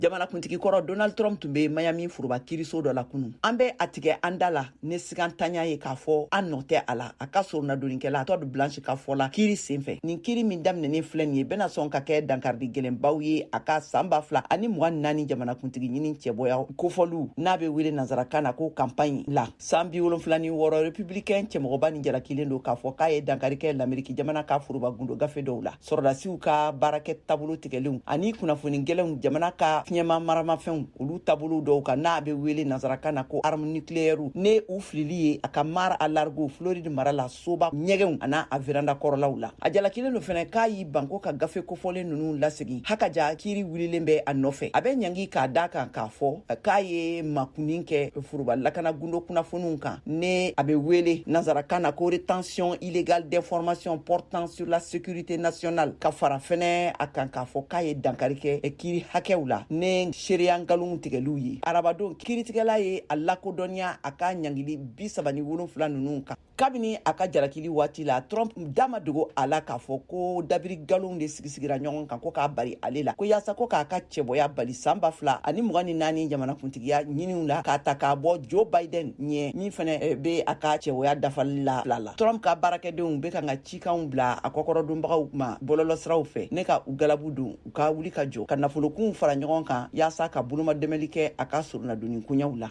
Jamanakuntigi kɔrɔ Donald Trump tun bɛ Miami foroba kiriso dɔ la kunu. An bɛ a tigɛ an da la ni sigantanya ye k'a fɔ an nɔ tɛ a la, a ka soronadonnikɛla Todd Blanche ka fɔ la kiri senfɛ. Nin kiri min daminɛnen filɛ nin ye, bɛna sɔn ka kɛ dankaridi gɛlɛnbaw ye a ka san 2024 jamanakuntigi ɲini cɛbɔya kofɔliw, n'a bɛ wele nansarakan na ko campagne la. San 76 républicain cɛmɔgɔba nin jalakilen don k'a fɔ k'a ye dankari kɛ Lameriki jamana ka foroba gundo gafe dɔw la, sɔrɔdasiw ka baarakɛ taabolo tigɛlenw ani kunnafoni gɛlɛnw, jamana ka fiɲɛma maramafɛnw, olu taabolo dɔw kan, n'a bɛ wele nansarakan na ko arme nucléaire, ne u filili ye a ka Mar a Largo, Floride mara la, soba ɲɛgɛnw an'a a veranda kɔrɔlaw la. A jalakilen don fɛnɛ k'a y'i ban ko ka gafe kofɔlen ninnu lasegin hakaja kiiri wulilen bɛ a nɔfɛ. A bɛ ɲangi k'a da kan k'a fɔ k'a ye makunni kɛ foroba lakana gundo kunnafoniw kan, ne a bɛ wele nansarakan na ko rétention illégale d'informations portant sur la sécurité nationale, ka fara fɛnɛ a kan k'a fɔ k'a ye dankari kɛ kiiri hakɛw la ne seereya nkalonw tigɛliw ye. Arabadon, kiiritigɛla ye a lakodɔnniya a ka ɲangili 37 ninnu kan. Kabini a ka jalakili waati la, Trump da ma dogo a la k'a fɔ ko dabiri nkalonw de sigisigira ɲɔgɔn kan ko k'a bari ale la, ko yaasa ko k'a ka cɛbɔya bali san 2024 jamanakuntigiya ɲiniw la, k'a ta k'a bɔ Joe Biden ɲɛ, min fɛnɛ bɛ a ka cɛbɔya dafali la fila la. Trump ka baarakɛdenw bɛ kan ka cikanw bila a kɔkɔrɔdonbagaw ma bɔlɔlɔsiraw fɛ, ne ka u galabu don u ka wuli ka jɔ ka nafolokunw fara ɲɔgɔn kan yaasa ka bolomadɛmɛli kɛ a ka soronadonni koɲɛw la.